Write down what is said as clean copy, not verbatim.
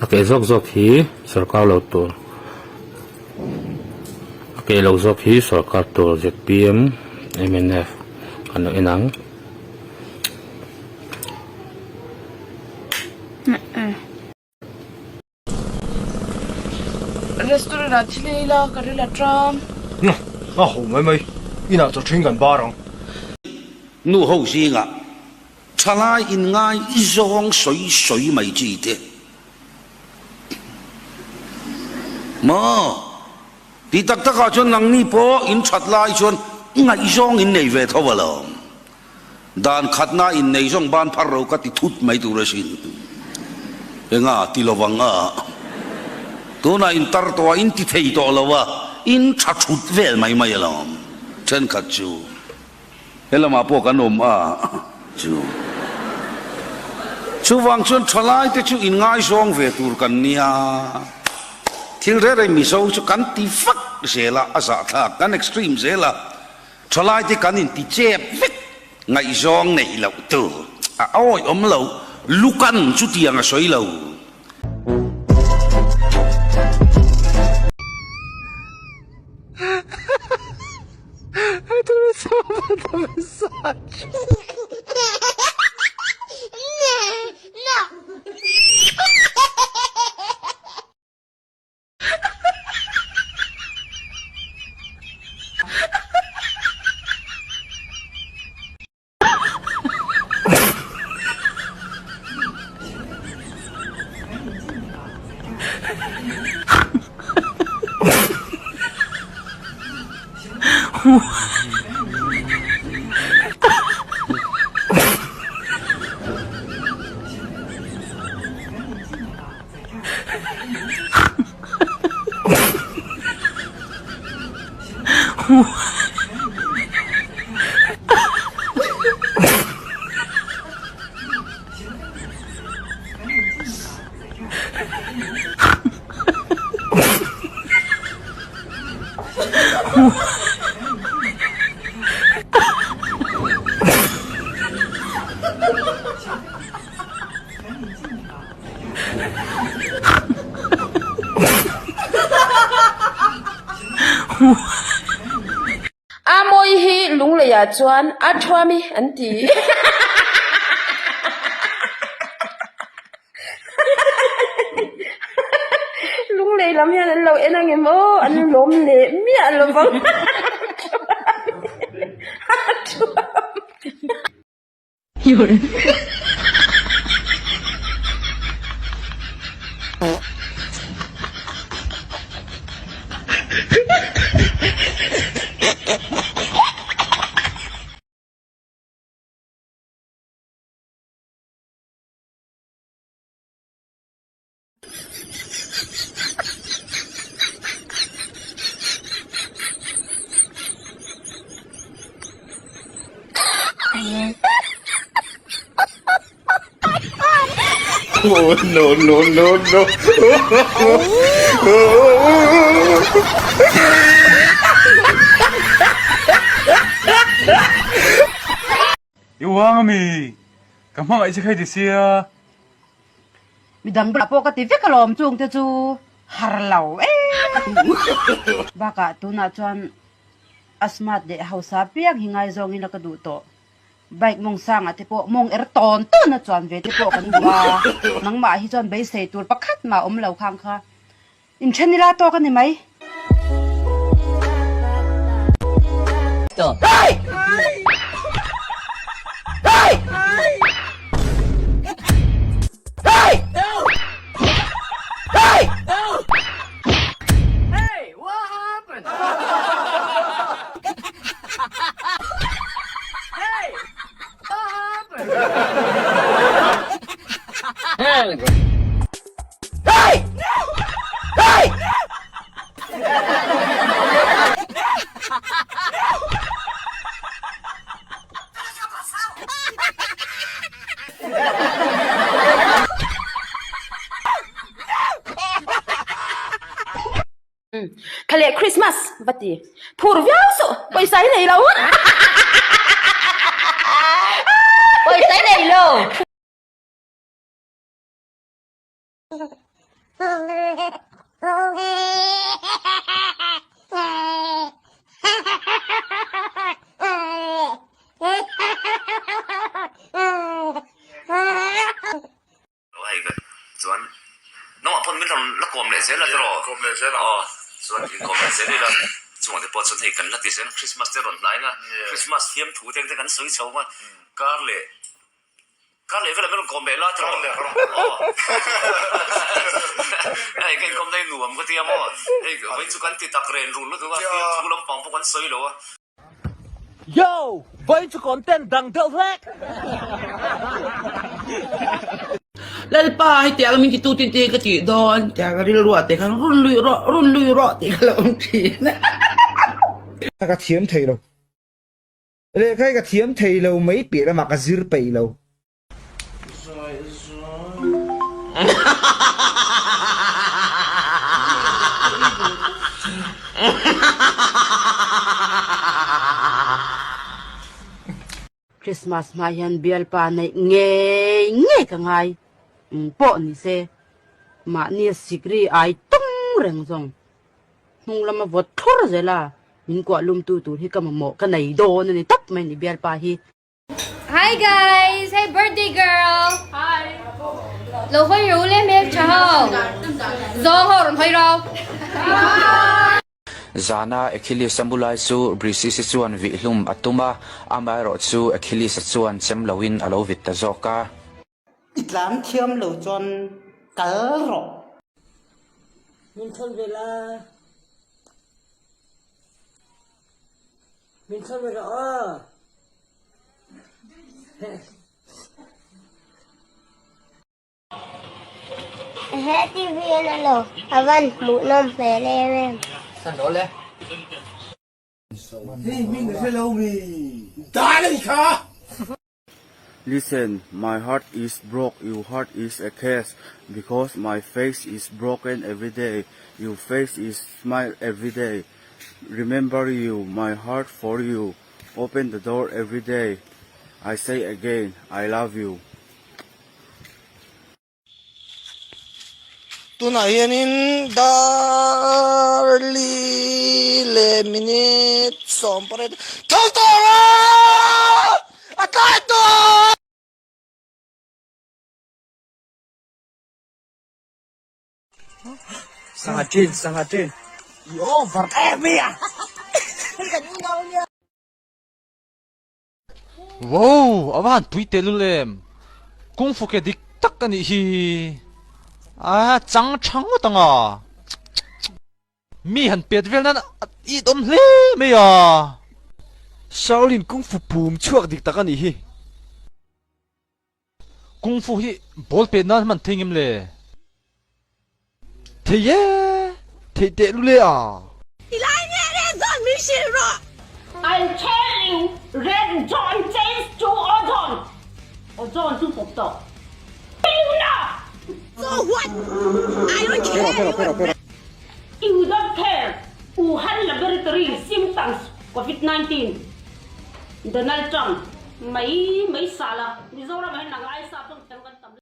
A keh zawk zawk hi sawrkar lo tur a keh lo zawk hi sawrkar tur zpm mnf kan lo en ang. Restaurant ah thil ei la ka ril a tram. Na, a ho mai mai. Inah chaw ṭhin kan bar ang. Nu ho zingah thalai inngai zawng sawi sawi mai chi te maw? Ti tak takah chuan nangni pawh in that lai chuan ngaihzawng in nei ve tho alawm. Dan khatna in nei zawng ban phar ro ka ti thut mai tur asin. Enga ti lo vang a, tunah in tar tawh a, in ti thei tawh lo a, in tha thut vel mai mai alawm. Thenkhat chu he lamah pawh kan awm a chu. Chuvang chuan thalai te chu in ngaizawng ve tur kan nia. Thil reng reng Mizo chu kan ti vak zel a, a zahthlak, kan extreme zel a. Thalaite kan inti chep vek, ngaihzawng neih loh tur a awih awm lo, Lukan chutiang a sawi lo. A mawi hi lungleiah chuan a thuami an ti. Lunglei lam hian an lo en ang em aw, an lawm leh miah lo vang. A thuam. Oh no no no no. I uang ami? Ka hmangaih che khai ti sia. Midang bulah pawh ka ti vek alawm chung te chu har lo em. Bakah tunah chuan a smart leh hausa piang hi ngaizawng ila ka duh tawh. Bike mawng sangah te pawh mawng er tawn tawn a chuan ve te pawh kan duh a, nangmah hi chuan beisei tur pakhat mah awm lo khang kha inthen ila tawk a ni mai. Thla leh Christmas va ti phur viau suh pawisa hi nei lo. Pawisa hi nei lo. Hei ka chuan nangmah pawn min rawn la kawm leh zel a tiraw? Kawm leh zel a. Aw chuan inkawm leh zel ila chungah te pawh chuan hei kan la ti zel Christmas te rawn hnai na Christmas thiam thu te te kan sawi chho a kar leh kar leh velah min rawn kawm leh la tiraw? Aw hei ka inkawm na hi nuam ka tia maw hei vawiin chu kan ti tak ren run lutuk a fiam thu lampang pawh kan sawi lo a. Yo! Vawiin chu content dang deuh hlek! Lalpa hetiang min titu tin te ka tih dawn tiang ka rilru ah te khan run lui rawh run lui rawh tih ka lo awm thin. Ka thiam thei lo. Lehkha hi ka thiam thei lo mai piah lamah ka zir peih lo. Christmas hma hian bialpa neih ngei ngei ka ngai pawh ni se mahni sikri ai tung reng zawng hnung lama vawt thlur zel a min kuah lumtu tur hi ka mamawh ka nei dawn a ni tawp mai ni bialpa hi. Hi guys! Hey birthday girl! Hi! Lo hawi ro le hmel tha ho! Zawng ho rawn hawi ro! Zana Achilles-a mu lai chu Briseis-i chuan vih hlum a tum a, amaherawhchu Achilles-a chuan chem loin a lo vit ta zawk a. I tlan thiam lo chuan kal rawh. Min thawn ve la. Min thawn ve rawh aw. He TV en a lo a van hmuh nawm hmel em em. San rawh le. Listen, my heart is broke, your heart is a case Because my face is broken every day, your face is smile every day Remember you, my heart for you, open the door every day I say again, I love you. Tunah hianin dar li leh minute 18 tho tawh a a tlai tawh. Sangha ṭin, sangha ṭin. I over em mai a. Wow! A va han pui tehlul em! Kung fu ke dik tak a nih hi! A chang tha ngawt ang a! Mi han pet vel nan a it awm hle mai a! Shaolin kung fu pum chhuak dik tak a nih hi! Kung fu hi ball pet nan hman thei ngem le? Thei e! Theih teh lule a! Ti lai nge Red Zone min hrilh rawh! I'll tell you Red Zone change to Ozone! Ozone chu pawp tawh. You know! So what? I don't care! You don't care! Wuhan Laboratory symptoms Covid 19 Donald Trump mai mai sala Mizoram ah hian nang ai sap tawng thiam kan.